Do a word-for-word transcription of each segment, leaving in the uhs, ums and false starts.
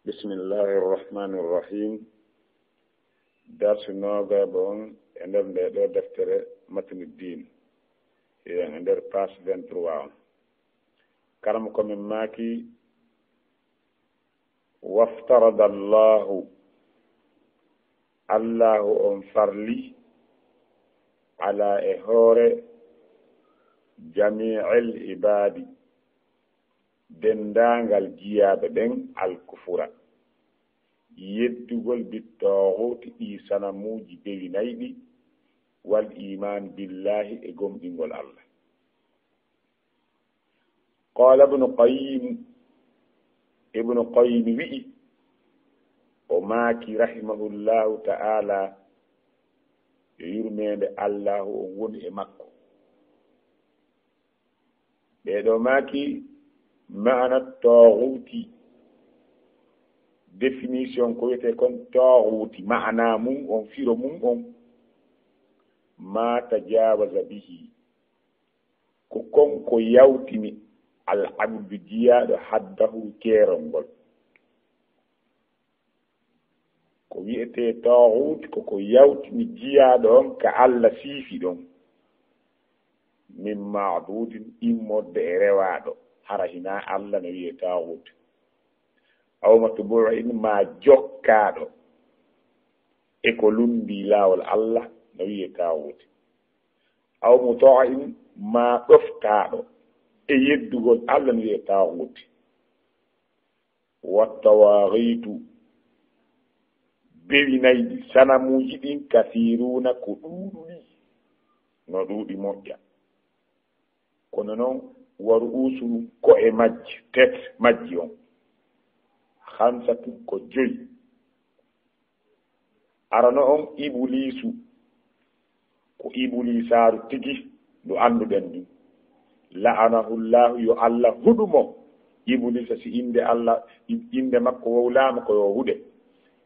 Bismillahi irrahmani irrahim. Darsu noogaɓo on e nder nde ɗo deftere Matnu Diin. Hiɗen e nder page vingt-trois on. Karam ko min maaki, waftarada Allahu, Allahu on farli, ala e hoore, jami'il ibaadi, denndaangal jiyaaɓe ɓen, alkufura, yeddugol bittooxuuti ɗi sanamuuji dewi nayi ɗi, wal iimaan billaahi e gomɗingol Allah. Qaala Ibnu Qayyim, Ibnu Qayyim wi'i, o maaki rahimahullahu ta'ala, yo yurmeende Allahu on wonu e makko. Ɓee ɗoo maaki, ma'ana tooxuuti, définition ko wiyetee kon tooxuuti, ma'ana mun on, firo mun on, ma tajaawaza bihi, ko kon ko yawtini al abdu jiyaaɗo haddahu keerol ngol. Ko wiyetee tooxuuti ko ko yawtini jiyaaɗo on ka Allah siifi ɗon. Min maabudin, immorde e rewaaɗo, hara hinaa Allah no wiyee tooxuuti. Aw matbu'in, maa jokkaaɗo e ko lunndii laawol Allah no wiyee tooxuuti. Aw muta'in, maa ɗoftaaɗo e yeddugol Allah no wiyee tooxuuti. Wa tawaaxiitu, bewi nayi ɗi, sanamuuji ɗin, kasiiruuna, ko ɗuuɗuɗi, no ɗuuɗi moƴƴa. Kono non, wa ru'uusuhum, ko'e majji, tête majji on, xamsatun, ko joyi. Arano on Ibuliisu, ko Ibuliisaaru tigi ndu annduɗen ndun. La'anahullaahu, yo Allah huɗu mo. Ibuliisa, si innde Allah, innde makko wowlaama, ko yo huɗe.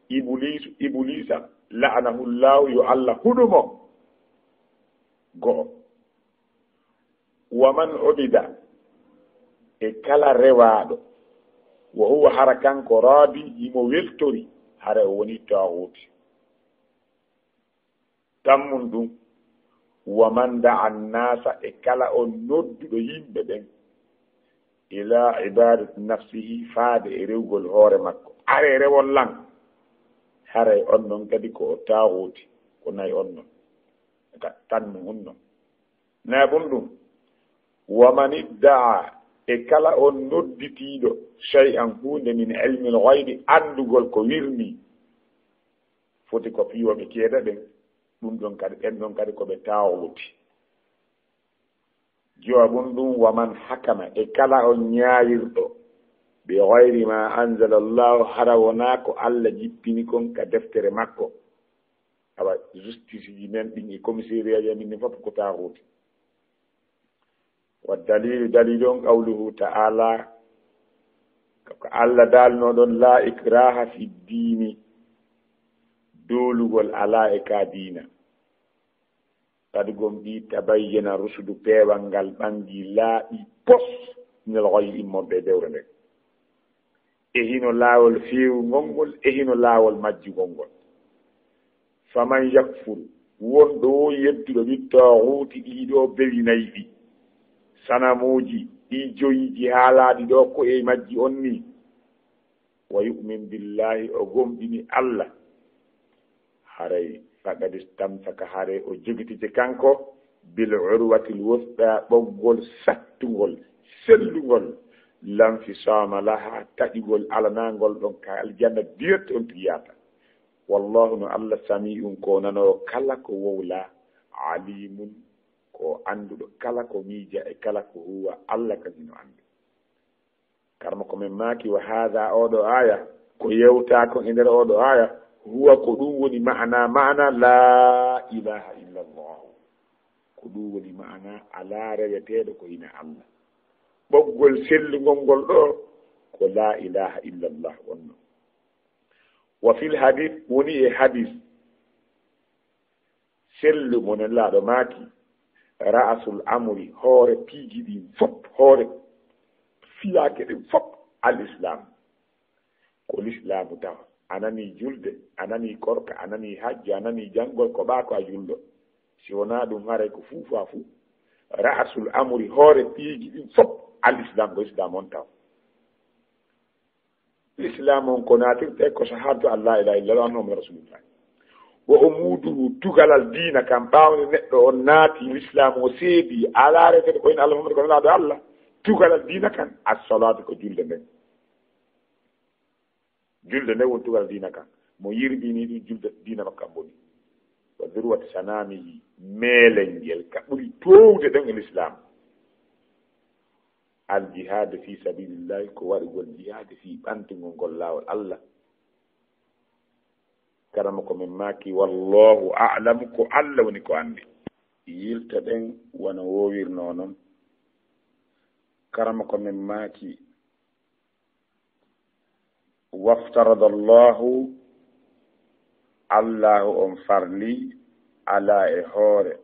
Ibuliisu, Ibuliisa, la'anahullaahu, yo Allah huɗu mo. Go'o. Wa man ubida, e kala rewaaɗo, wa huwa, hara kanko, raadi, himo weltori, hara o woni taaxuuti. Tammun ɗum, wa man da'a annaasa, e kala on nodduɗo yimɓe ɓen, ila ibadati nafsihi, faade e rewgol hoore makko, are rewon lan, haray on non kadi ko o taaxuuti, ko nay on non, ka tanmu hun non. Nayaɓun ɗum, wa man idda'a, e kala on nodditiiɗo, shay'an, huunde, min ilmil ghaybi, anndugol ko wirnii, foti ko fii yo ɓe keeda ɓen, ɗum ɗon kadi, ɓen ɗon kadi ko ɓe taaxuuti. Jowaɓun ɗum, wa man hakama, e kala on ñaawirɗo, bi ghayri ma anzala Allahu, hara wonaa ko Allah jippini kon ka deftere makko. Awa, justice ji men ɗin e commissariat ji men ɗin fof ko taaxuuti. Wa daliilu, daliilu on qawluhu ta'ala, ko Allah daalnoo ɗon, laa ikraha fi diini, doolugol alaa e ka diina. Kadi gom ɗi tabayyana rusudu, peewal ngal ɓangi laaɓi pos, minal ghayyi, immorde e bewre nden. E hino laawol feewungol ngol, e hino laawol majjugol ngol. Faman yakfur, wonɗo wo yedduɗo bi taaxuuti ɗii ɗoo bewi nayi ɗi, sanamuuji ɗii joyiiji haalaaɗi ɗoo ko e majji on nii, wa yu'min billahi, o gomɗini Allah, haray faqad istamsaka, haray o jogitike kanko, bil urwatil wusqa, ɓoggol sattungol, sellungol, lanfisaama laha, taƴugol alanaa ngol ɗon ka aljanna direct on tigi yaata. Wallahu, no Allah, sami'un, ko nanoowo kala ko wowlaa, alimun, ko annduɗo kala ko miija e kala ko huuwa, Allah kan hino anndi. Karma ko min maaki, wa haada, oo ɗoo aaya, ko yewtaa kon e nder oo ɗoo aaya, huwa, ko ɗum woni ma'ana, ma'ana laa ilaaha illa Allah. Ko ɗum woni ma'ana alaa reweteeɗo ko hino Allah. Ɓoggol sellungol ngol ɗoo ko laa ilaaha illa Allah wonno. Wa fil hadith, woni e hadith, sellu mo Nelaaɗo maaki, ra'asul amri, hoore piiji ɗin fop, hoore fiyaake ɗin fop, al islam. Ko lislaamu tawa. A nanii julde, a nanii korka, a nanii hajju, a nanii janngol, ko ɓaa ko a julɗo. Si wonaa ɗum, haray ko fuu faa fuu. Ra'asul amuri, hoore piiji ɗin fof, al islam, ko islam on tawa. Islam on ko naatirte ko shahadatu an la ilaha illallah, anna Muhammadu rasulullah. Wa umuduhu, tugalal diina kan, ɓaawo nde neɗɗo on naati l'islam, o seedi, alaa rewetee ko ina Allah Muhammadu ko nelaaɗo Allah. Tugalal diina kan, as-salaatu, ko julde nden. Julde nden woni tugalal diina kan. Mo yirbini ɗum, julde diina makko kan boni. Wa zirwati sanamihi, meelel ngel ka ɓuri toowde ɗen e l'islam. Al jihaadu fi sabilillahi, ko waɗugol jihaadi fii ɓantugol ngol laawol Allah. Karamoko men maaki, wallahu a'lam, ko Allah woni ko anndi. Yilta ɗen wano woowirnoo non. Karamoko men maaki, waftarada Allahu, Allahu on farli, ala, e hoore,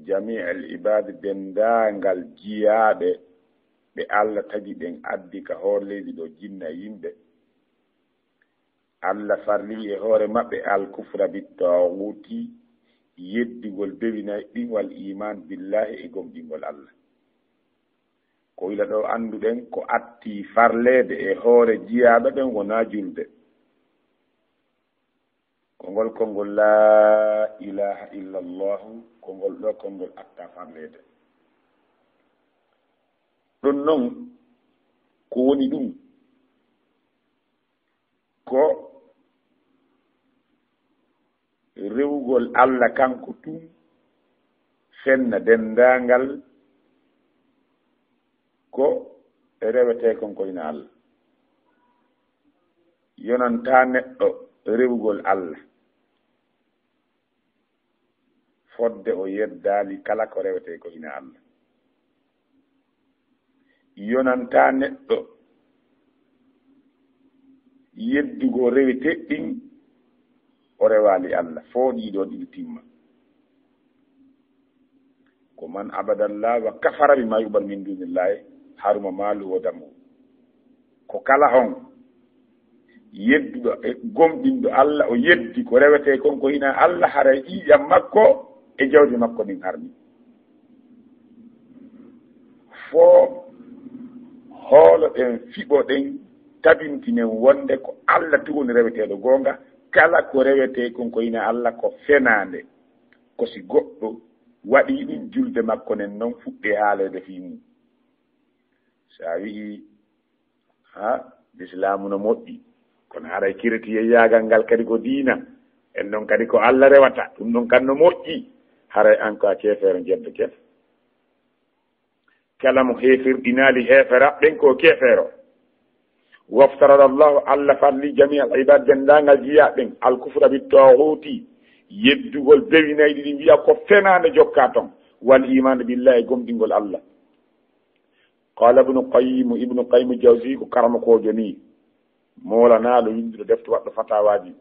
jami al ibaadi, denndaangal jiyaaɓe ɓe Allah tagi ɓen, addi ka hoore leydi ɗo, jinna e yimɓe. Allah farli e hoore maɓɓe al kufra bit taaguuti, yeddugol bewi nay ɗin, wal iman billahi, e gomɗingol Allah. Ko ila ɗo annduɗen ko atti farleede e hoore jiyaaɓe ɓen wonaa julde. Ko ngol konngol laa ilaaha illa Allahu, ko ngol ɗoo konngol atta farleede. Ɗum non, ko woni ɗum? Ko rewugol Allah kanko tun, fenna denndaangal ko rewetee kon ko ina Allah. Yonantaa neɗɗo rewugol Allah fodde o yeddaali kala ko rewetee ko ina Allah. Yonantaa neɗɗo yeddugol rewetee ɗin o rewaali Allah, foo ɗii ɗoo ɗiɗi timma. Ko man abada Allah wa kafara bima yu'badu min dunillahi haruma maluhu wa damuhu. Ko kala on yedduɗo e gomɗinɗo Allah, o yeddi ko rewetee kon ko hinaa Allah, haray ƴiiƴam makko e jawdi makko ɗin harmi. Foo hooloɗen, fiɓoɗen, tabintinen wonde ko Allah tun woni reweteeɗo goonga, kala ko rewetee kon ko hinaa Allah ko fenaande. Ko si goɗɗo waɗii ɗum, julde makko nden non fuɗɗee haaleede fii mum. Si a wi'ii, ha, lislaamu no moƴƴi, kono haray kiretiyeyaagal ngal kadi ko diina, en non kadi ko Alla rewata, ɗum ɗon kan no moƴƴi, haray an ko a keefeero jeddo kef. Kala mo heeferɗinaali heeferaɓe ɓen ko keefeero. Waftarada Allahu, Alla farli jami al ibad, denndaangal jiyaaɓe ɓen, al kufra bit taaguuti, yeddugol bewi nay ɗiɗi, wi'a ko fenaande jokkaa ton, wal iman billahi, e gomɗingol Alla. Qala Ibnu Qayyim, Ibnu Qayyim Jawzi ko karamokoojo nii, moolanaaɗo, winnduɗo defte, waɗɗo fatawaaji.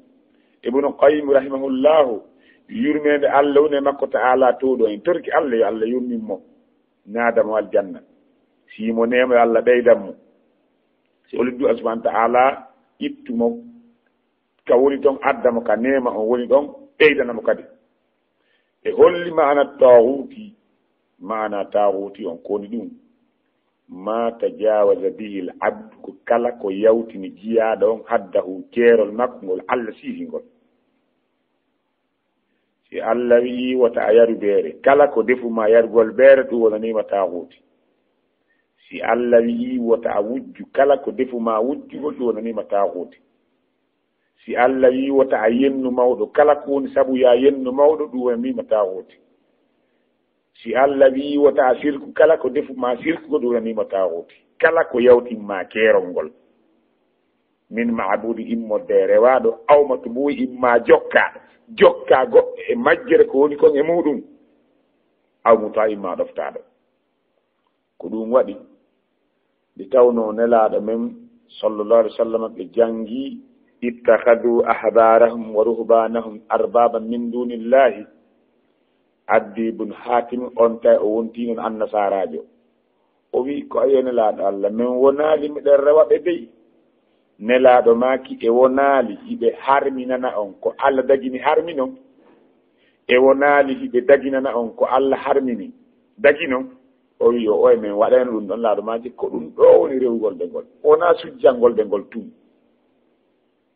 Ibnu Qayyim rahimahullahu, yurmeende Alla woni e makko ta'ala, towɗo en, torki Alla yo Alla yurmin mo, naada mo aljanna. Si mo neema yo Alla ɓeydan mo. Si o liddu Alla subhanahu wa ta'ala, ittu mo ka woni ɗon, adda mo ka neema on woni ɗon, ɓeydana mo kadi. E holli maana taaguuti? Maana taaguuti on ko woni ɗum? Ma tajawaza bihi al abdu, ko kala ko yawtini jiyaaɗo on, haddahu, keerol makko ngol Alla siifingol. Si Alla wi'i wota a yaru beere, kala ko defu ma yarugol beere, ɗum wonaniima taaguuti. Si Alla wi'i wota a wujju, kala ko defu ma wujjugol, ɗum wonaniima taaguuti. Si Alla wi'i wota a yennu mawɗo, kala ko woni sabu ya yennu mawɗo, ɗum wonaniima taaguuti. Si Alla wi'i wota a sirku, kala ko defu ma sirkugol, ɗum wonaniima taaguuti. Kala ko yawtin ma keerol ngol min ma'budi, immorde e rewaaɗo, aw matbu'i, imma jokkaa, jokkaa goɗɗo e majjere ko woni kon e muuɗum, aw mutaa, imma ɗoftaaɗo. Ko ɗum waɗi nde tawnoo Nelaaɗo men, sallallahu alaihi wa sallam, ɓe janngi, "Ittakhadhu ahbarahum wa ruhbanahum arbaban min dunillahi." Addi Ibn Hatim, on tawi o wontii noon annasaaraajo. O wi'i, "Ko ayo Nelaaɗo Alla, men wonaali miɗen rewa ɓe dey." Nelaaɗo maaki, e wonaali hiɓe harminana on ko Alla dagini harminon? E wonaali hiɓe daginana on ko Alla harmini daginon? O wi'i, o oye, men waɗayno ɗum ɗon. Laaɗo maaki, ko ɗum ɗo woni rewugol ɓe ngol, wonaa sujjangol ɓe ngol tun.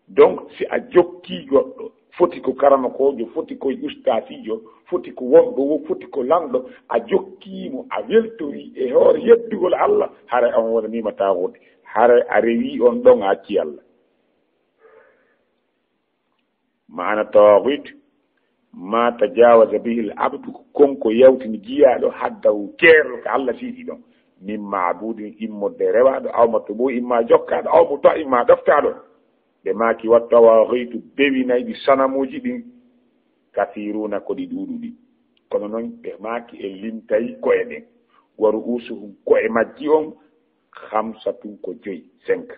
Donc, si a jokkii goɗɗo, foti ko karamokoojo, foti ko ustaasiijo, foti ko wonɗo wo, foti ko lanɗo, a jokkii mo, a weltorii e hoore yeddugol Alla, haray on wonanii ma taaguuti, haray a rewii on ɗon, a accii Alla. Maana taaguut, ma tajaawaza bihil abdu, ko kon ko yawtini jiyaaɗo haddahu, keerol ko Alla siidi ɗon, min maabudin, immorde rewaaɗo, aw matbu'in, imma jokkaaɗo, aw muta'in, imma ɗoftaaɗo. Ɓe maaki, wa tawaagiitu, bewinayɗi sanamuuji ɗin, kasiiruuna, ko ɗi ɗuuɗuɗi. Kono non ɓe maaki, en lintay ko'e ɗen. Wa ru'uusuhum, ko'e majji on, khamsatun, ko joyi, cinq.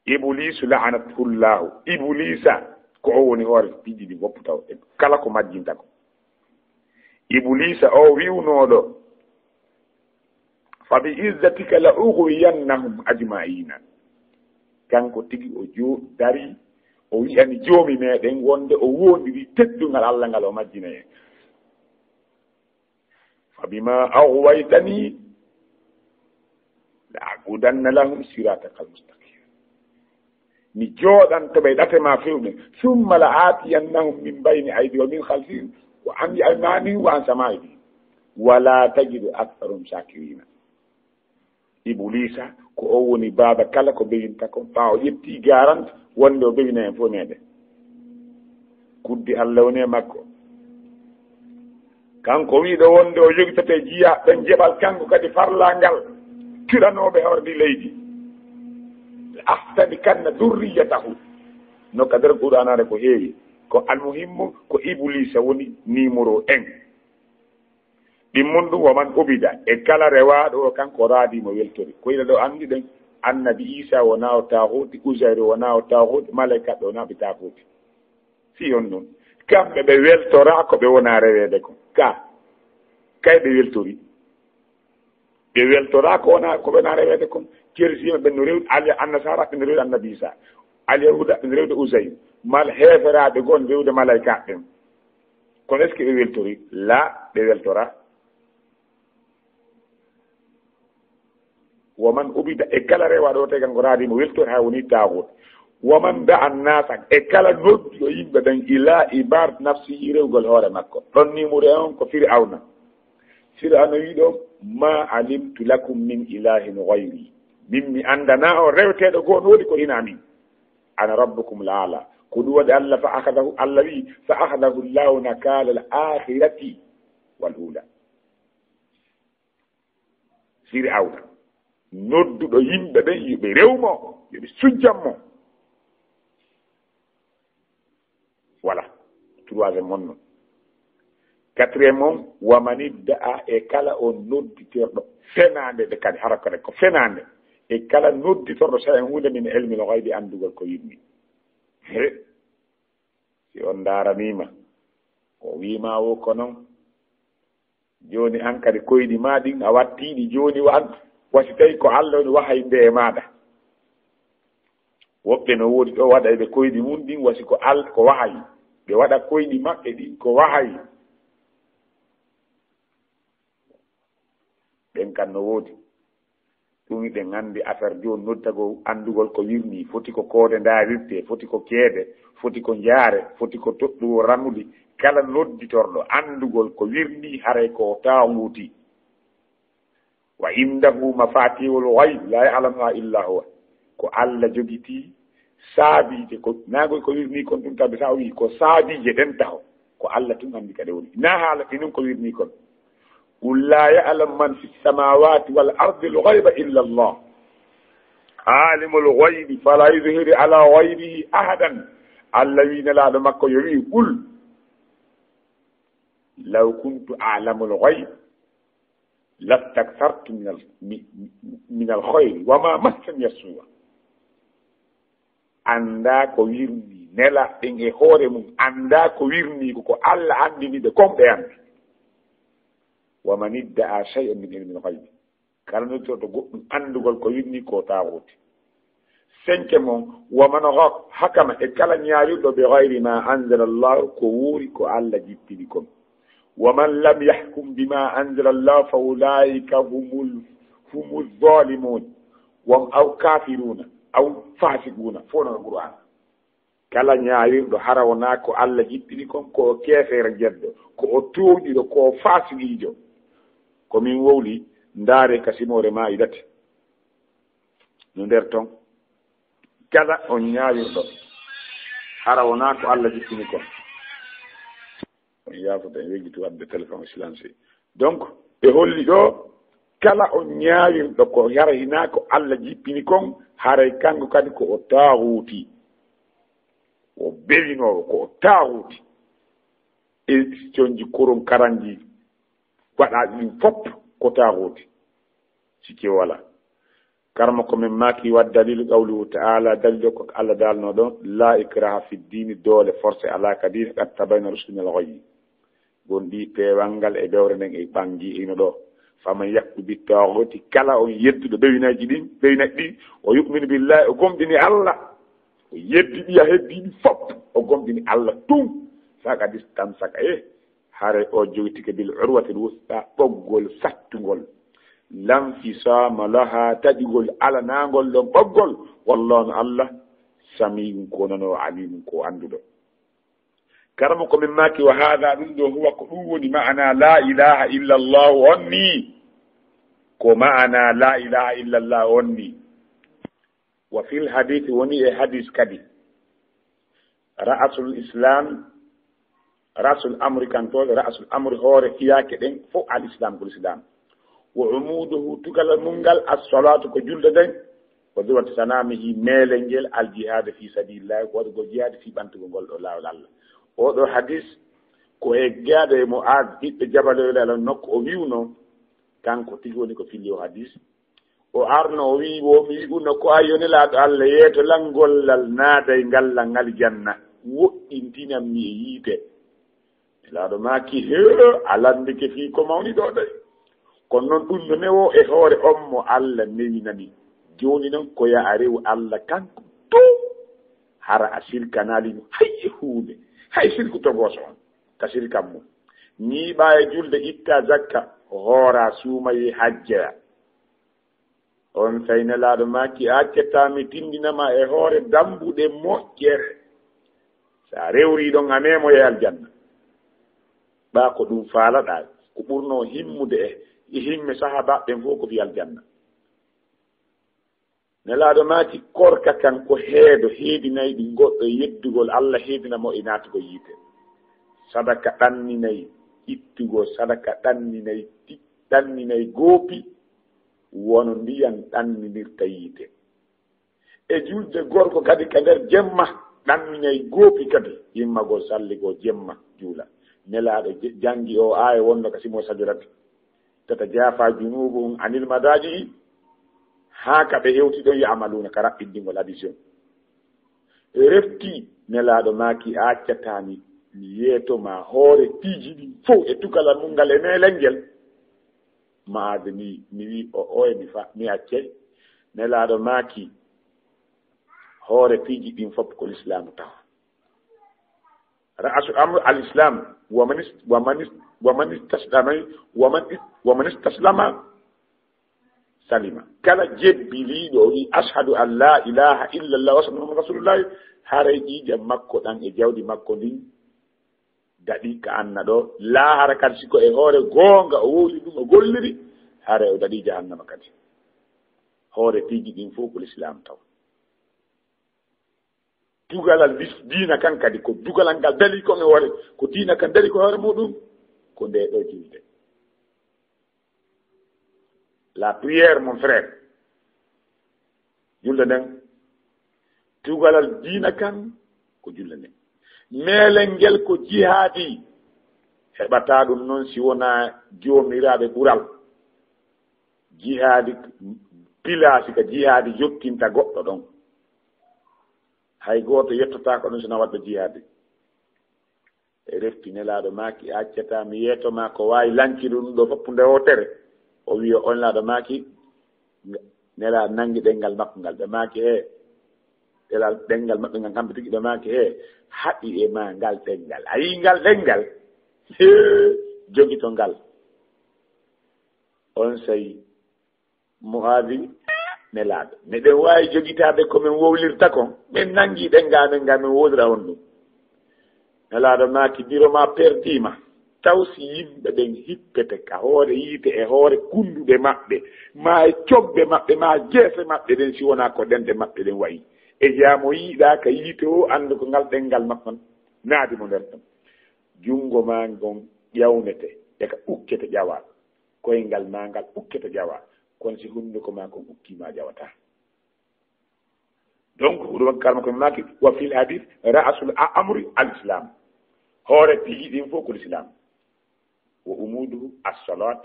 Ibuliisu la'anatullaahu. Ibuliisa, ko o woni hoore piiji ɗi woppu taw, e kala ko majjinta ko. Ibuliisa o wi'unooɗo, "Fa bi izzatika la ughwiyannahum ajma'iina." Kanko tigi o jo-, darii, o wi'ani Joomi meɗen wonde o woondirii teddungal Alla ngal, o majjinay en. "Fa bimaa aghwaytanii la aqudanna lahum siraatakal mustaqiim." Mi jooɗanto ɓe ɗate maa fewɗe. "Summa la aatiyannahum min bayni aydiihim wa min khalfihim wa an aymaanihim wa an shamaa'ilihim. Wa laa tajidu aktharahum shaakiriina." Ibuliisa, ko o woni baaba kala ko bewinta kon, faa o ƴetti garant wonde o bewina en fof meɗen. Kuddi Alla woni e makko. Kanko wi'uɗo wonde o yogitoto e jiyaaɓe ɓen jeɓal, kanko kadi farlangal cuɗanooɓe hoore ndi leydi. "La ahtanikanna dhurriyyatahu." No ka nder Qur'aanaare ko heewi. Ko almuhimmu, ko Ibuliisa woni numéro un. Ɗimmun ɗum, wa man ubida, e kala rewaaɗo o, kanko raadi mo weltori. Ko ina ɗo annduɗen, annabi Iisa wonaa o taaguuti, Uzayru wonaa o taaguuti, malaykaaɓe wonaa ɓe taaguuti. Si on ɗum, kamɓe ɓe weltoraa ko ɓe wonaa reweede kon. Ka, kay ɓe weltori. Ɓe weltoraa ko wonaa, ko ɓe wonaa reweede kon. Kersiima ɓen no rewdi, ali, annasaara ɓen no rewdi annabi Iisa. Alyahuuda ɓen no rewde Uzayru. Mal heeferaaɓe goo no rewde malaykaaɓe ɓen. Kono est-ce que ɓe weltori? La, ɓe weltoraa. Wa man ubida, e kala rewaaɗo o, tawi kanko raadi mo weltori, haa woni taaguut. Wa man da'a naasa, e kala nodduɗo yimɓe ɓen, ila ibadat nafsihi, rewgol hoore makko. Ɗon numéro un ko Fir'awna. Fir'awna wi'i ɗo, "Ma alimtu lakum min ilahin ghayri." Min mi anndanaa on reweteeɗo goo no woodi ko hinaa min. "Ana rabbukumul a'la." Ko ɗum waɗi Allah fa akhadahu, Allah wi'i, "Fa akhadahu Allahu nakala al-akhirati wal ula." Fir'awna nodduɗo yimɓe ɓen yo ɓe rew mo, yo ɓe sujjan mo. Voilà. Troisième on non. Quatrième on, wa man idda'a, e kala on nodditorɗo fenaande, ɓe kadi hara kadi ko fenaande, e kala nodditorɗo shay'an huunde min ilmil ghaybi, anndugol ko yimmi. He, si on ndaaraniima, o wiima wo ko non. Jooni an kadi koyɗi maa ɗin a wattii ɗi jooni wa an, wasi tawi ko Allah woni wahayi nde e maaɗa. Woɓɓe no woodi ɗo waɗa e ɓe koyɗi mum ɗin wasi ko Al-, ko wahayi. Ɓe waɗa koyɗi maɓɓe ɗin ko wahayi. Ɓen kan no woodi. Ɗum hiɗen anndi affaire jooni noddagol, anndugol ko wirnii, foti ko koode ndaarirtee, foti ko keede, foti ko njaare, foti ko toɗɗuwol ramuli. Kala nodditorɗo anndugol ko wirnii, haray ko taaguuti. Wa indahu mafatihul ghayb la ya'lamuha illa huwa. Ko Allah jogitii saabiije, ko naagoy ko wirnii kon ɗum tabi sa o wii ko saabiije ɗen taho. Ko Allah tun anndi kadi woni. Na haala ɗi nun ko wirnii kon. Qul la ya'lamu man fis samawati wal ardi al ghayba illa Allah. Alimul ghaybi fala yuzhiru ala ghaybihi ahadan. Allah wii Nelaaɗo makko yo wii, "Qul law kuntu a'lamul ghayb lastakthartu minal, mi-, mi-, minal khayri wa ma massaniya suwa." Anndaa ko wirnii, nelaaɓe ɓen e hoore mum anndaa ko wirnii, ko ko Allah anndini ɓe kon ɓe anndi. Wa man idda'a shay'an min ilmil ghaybi. Kala nodditorɗo goɗɗum anndugol ko wirnii ko taaguuti. Tenke mon, wa man gha-, hakama, e kala ñaawirɗo, bi ghayri ma anzala Allah, ko wuuri ko Allah jippini kon. Wa man lam yahkum bima anzala Allah fa ulaika humul, humuz zalimun, wa, aw kafiruna, aw fasiquna, fof no Qur'an. Kala ñaawirɗo hara wonaa ko Allah jippini kon, ko o keefeero jeddo, ko o tooñuɗo, ko o faasiqiijo. Ko min wowli, ndaare ka simoore maayidati. No nder ton, kala on ñaawirɗo, hara wonaa ko Allah jippini kon. On yaafata, en wejjitu wadde téléphone o silencieux. Donc, ɓe holli ɗo, kala on ñaawirɗo ko hara hinaa ko Allah jippini kon, haray kanko kadi ko o taaguuti. O bewinoowo, ko o taaguuti. E conji koron karanji waɗaaɗi ɗin fof ko taaguuti. Sikke wala. Karma ko min maaki, wa dalilu qawluhu ta'ala, dalilu ko Allah daalno ɗon, la ikraha fi dini, doole forcé alaa ka diine, qad tabayyana rushdu minal ghayyi. Gonɗi peewal ngal e bewre nden e ɓangi ino ɗo. Faman yakfur bi taaguuti, kala on yedduɗo bewinaaji ɗin, bewinaaji ɗin, o yu'minu billahi, o gomɗini Allah, o yeddi ɗiya heddiiɗi fof, o gomɗini Allah tun. Faqad istamsaka, eh, haray o jogitike bil urwatil wuthqa, ɓoggol sattungol. Lanfisama laha, taƴugol alanaangol ɗon ɓoggol. Wallahu, no Allah, samiun, ko nanoowo, alimun, ko annduɗo. Karama ko min maaki, wa hada, ɗum ɗo, huwa, ko ɗum woni ma'ana la ilaha illa Allah on ni. Ko ma'ana la ilaha illa Allah on ni. Wa fil hadith, woni e hadis kadi. Ra'sul Islam, ra'sul amri kan to, ra'sul amri hoore fiyaake ɗen fof al Islam, ko Islam. Wa umuduhu, tugalal mum ngal, as-salatu, ko julde nden. Wa dhurwatu sanamihi, meelel ngel, al jihadu fi sabilillah, ko waɗugol jihadi fi ɓantugol ngol ɗo laawol Allah. Oo ɗo hadis ko e gaɗa e Mu'adh ɓiɓɓe Jabal, nokku o wi'uno, kanko tigi woni ko filli o hadis. O arno, o wi'i, wo mi wi'uno ko, ayo Nelaaɗo Allah, yeeto lan gollal naaday ngal lan aljanna, woɗɗintinan mi e yiite. Nelaaɗo maaki, hee, a lanndike fii ko mawni ɗo de. Kono non ɗum no newoo e hoore on mo Allah newinani. Jooni non ko ya a rewu Allah kanko tun. Hara a sirkanaali mo hay e huunde, hay sirku togooso on ka sirkan mum. Ñiiɓaa e julde, ittaa zakka, hooraa, suumayee, hajjaa. Onsay Nelaaɗo maaki, a accataa mi tinndina ma e hoore dambuɗe moƴƴere. Sa rewrii ɗon, a meemoyee aljanna. Ɓaa ko ɗum faalaɗaa, ko ɓurnoo himmude e, e himme sahaabaaɓe ɓen fof ko fii aljanna. Nelaaɗo maaki, korka kan ko heedo heedinayɗi goɗɗo e yeddugol Allah, heedina mo e naatugol yiite. Sadaka ɗanninay ittugol, sadaka ɗanninay ti-, ɗanninay goopi, wono ndiyan ɗanninirta yiite. E julde gorko kadi ka nder jemma, ɗanninay goopi kadi, immagol salligol jemma juula. Nelaaɗo je-, janngi o aaya wonno ka simo sajorati. Tatajafa junubuhum anil madaji'i, haa ka ɓe hewti ɗon, ya'maluna, ka raɓɓiɗingol addition. Refti Nelaaɗo maaki, a accataa mi, mi yeeto ma hoore piiji ɗin fow e tugalal mum ngal e meelel ngel. Maade mi, mi wi o, oye mi fa, mi accay. Nelaaɗo maaki, hoore piiji ɗin fof ko Lislaamu tawa. Ra'su amru al Islam, wa man ist-, wa man ist-, wa man istaslama, wa man ist-, wa man istaslama salima. Kala jebbiliiɗo o wi, ashhadu an la ilaha illa Allah wa ashhadu anna Muhammadan rasulullah, haray ƴiiƴam makko ɗan e jawdi makko ndin daɗi ka Anna ɗo. Laahara kadi, si ko e hoore goonga o wowli ɗum, o golliri, haray o daɗi jahannama kadi. Hoore piiji ɗin fof ko Lislaam taw. Dugalal dis-, diina kan kadi, ko dugalal ngal dali kon e hoore, ko diina kan dali ko hoore muɗum, ko nde ɗo julde. La prière, mon frère. Julde nden, dugalal diina kan ko julde nden. Meelel ngel ko jihaadi. Heɓataa ɗum non si wonaa joomiraaɓe ɓural. Jihaadi, pilaasi ka jihaadi yottinta goɗɗo ɗon. Hay gooto yettotaako ɗon sina waɗɗo jihaadi. E refti Nelaaɗo maaki, a accataa mi yeeto ma ko waawi lancude ɗum ɗo fof nde wootere. O wi'i, on Nelaaɗo maaki, nga-, Nelaaɗo nangi ɗenngal makko ngal. Ɓe maaki, he, ɗelal ɗenngal maɓɓe ngal, kamɓe tigi ɓe maaki, "He, haɗi e ma ngal ɗenngal. A yii ngal ɗenngal? Hee, jogito ngal." Onsay Mu'aadi wi, "Nelaaɗo, meɗen waawi jogitaade ko men wowlirta kon? Min nanngi ɗennga men nga, men wowlira on ɗum." Nelaaɗo maaki, "Biro ma perdiima. Taw si yimɓe ɓen hippete ka hoore yiite, e hoore kunnduɗe maɓɓe, maa e cogge maɓɓe, maa geese maɓɓe ɗen, si wonaa ko ɗenɗe maɓɓe ɗen wa'i. E hiya mo yiiɗaa ka yiite o, anndu ko ngal ɗenngal makko naadi mo nder ɗon. Junngo maa ngon ƴawnete, e ka ukkete ƴawaa. Koyngal maa ngal ukkete ƴawaa. Kono si hunnduko maa kon ukkii ma ƴawataa." Donc, ɗum karma ko maaki, "Wa fil hadith, ra'sul a-, amri al islam." Hoore piiji ɗin fof ko l'islam. "Wa umuduhu as-salat,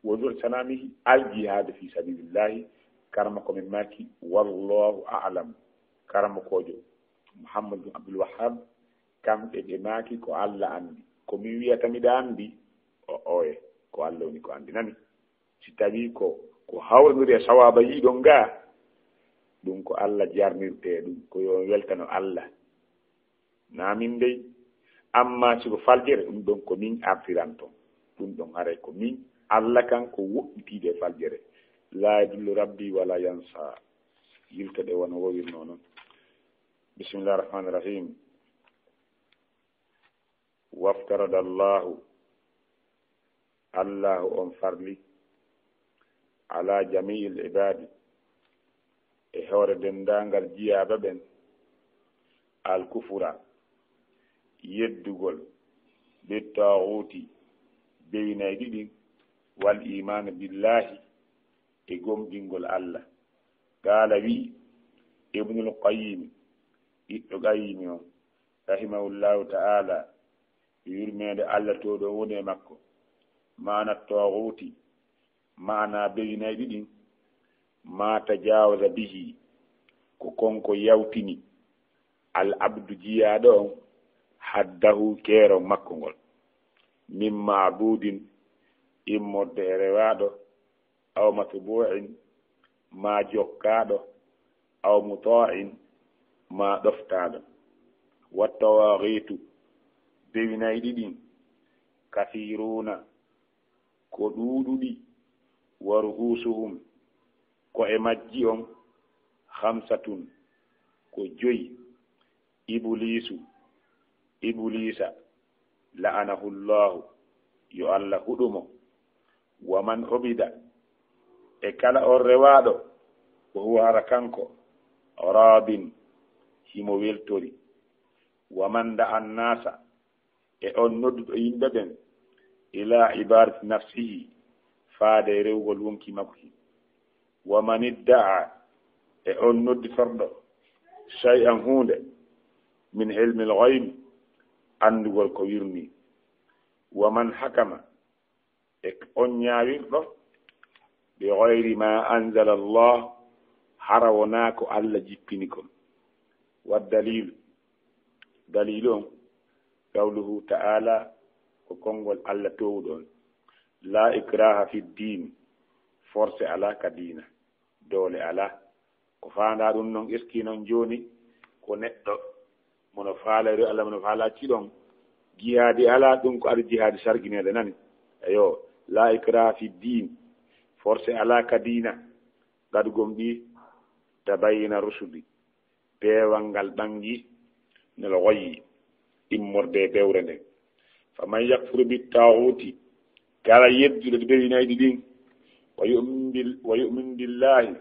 wa dhur sanamihi al jihad fi sabilillahi." Karma ko min maaki, "Wallahu a'lam." Karma kojo Muhammad bin Abdul Wahhab, kamɓe ɓe maaki, "Ko Allah andi. Ko min wiyata miɗa andi, o oye, ko Allah woni ko andinami." Si tawii ko, ko hawrondiri e sawaaba yiiɗon ngaa, ɗum ko Allah jarnirtee ɗum, ko yo on weltano Allah. Naa min dey, amma si ko faljere, ɗum ɗon ko min artiranto. Ɗum ɗon haray ko min, Allah kan ko woɗɗitiiɗo e faljere. "Laa yadillu rabbi wala yansa." Yiltoɗe wano wowirnoo non. Bismillah rahman rahim. "Waftarada Allahu," Allahu on farli, "ala jami'il ibadi," e hoore denndaangal jiyaaɓe ɓen, "al kufura," yeddugol, "bit taaguuti," bewinayɗi ɗin, "wal imaana billahi," e gomɗingol Allah. Qaala, wi'i Ibnul Qayyim, ɓiɗɗo Qayyimi on, rahimahullahu ta'ala, yurmeende Allah to ɗon woni e makko, "Maana taaguuti," maana bewinayɗi ɗin, "ma tajaawaza bihi," ko kon ko yawtini al abdu jiyaaɗo on, haddahu keeron makko ngol, min maabudin immorde e rewaaɗo, aw matbu'in ma jokkaaɗo, aw muta'in ma ɗoftaaɗo. Wa tawaagiitu, bewinayɗi ɗin, kasiiruuna, ko ɗuuɗuɗi, wa ru'uusuhum, ko e majji on, khamsatun, ko joyi, Ibuliisu, Ibuliisa, la'anahu Allahu, yo Allah huɗu mo. Wa man ubida, e kala on rewaaɗo, wa huwa, hara kanko, raadin, himo weltori. Wa man da'a annaasa, e on nodduɗo yimɓe ɓen, ila ibadati nafsihi, faade e rewugol wonkii makko ki. Wa man idda'a, e on nodditorɗo, shay'an, huunde, min ilmil ghaybi, anndugol ko wirnii. Wa man hakama, e on ñaawirɗo, bi ghayri ma anzala Allah, hara wonaa ko Allah jippini kon. Wa daliilu, daliilu on, qawluhu ta'ala, ko konngol Allah toowuɗo on, "La ikraha fi diin," force alaa ka diina, doole alaa. Ko faandaa ɗum non, eski non jooni ko neɗɗo mono faala rew Allah, mono faala acci ɗon, jihaadi alaa, ɗum ko ari jihaadi sargineede nani. Eyo, "La ikraha fi diin," force alaa ka diina, qad gomɗii, tabayyana rushdi, peewal ngal ɓangi, minal ghayyi, immorde e bewre nden. Faman yakfur bit taaguuti, kala yedduɗo ɗi bewinayɗi ɗin, wa yu'min bil-, wa yu'min billahi,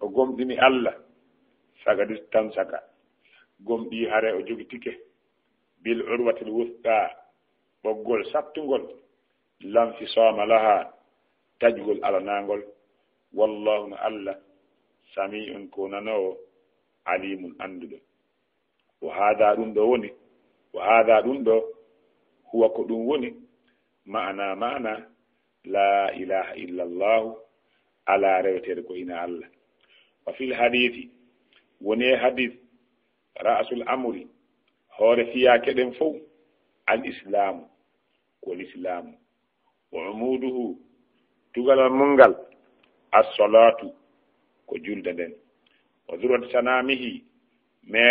o gomɗini Allah, faqad istamsaka, gomɗii hare o jogitike, bil urwatil wusqa, ɓoggol sattungol, lanfisaama laha, taƴgol alanaangol, wallahu, no Allah, sami'un, ko nanoowo, alimun, annduɗo. Wa haada, ɗum ɗo woni, wa haada, ɗum ɗo, huwa, ko ɗum woni, ma'ana, ma'ana, la ilaha illa Allahu, alaa reweteeɗo ko hino Allah. Wa fil hadiisi, woni e hadiis, ra'sul amri, hoore fiyaake ɗen fow, al islaamu, ko lislaamu. Wa umuduhu, tugalal mun ngal, as-salaatu, ko julde nden. Wa zurwatu sanaamihi, mais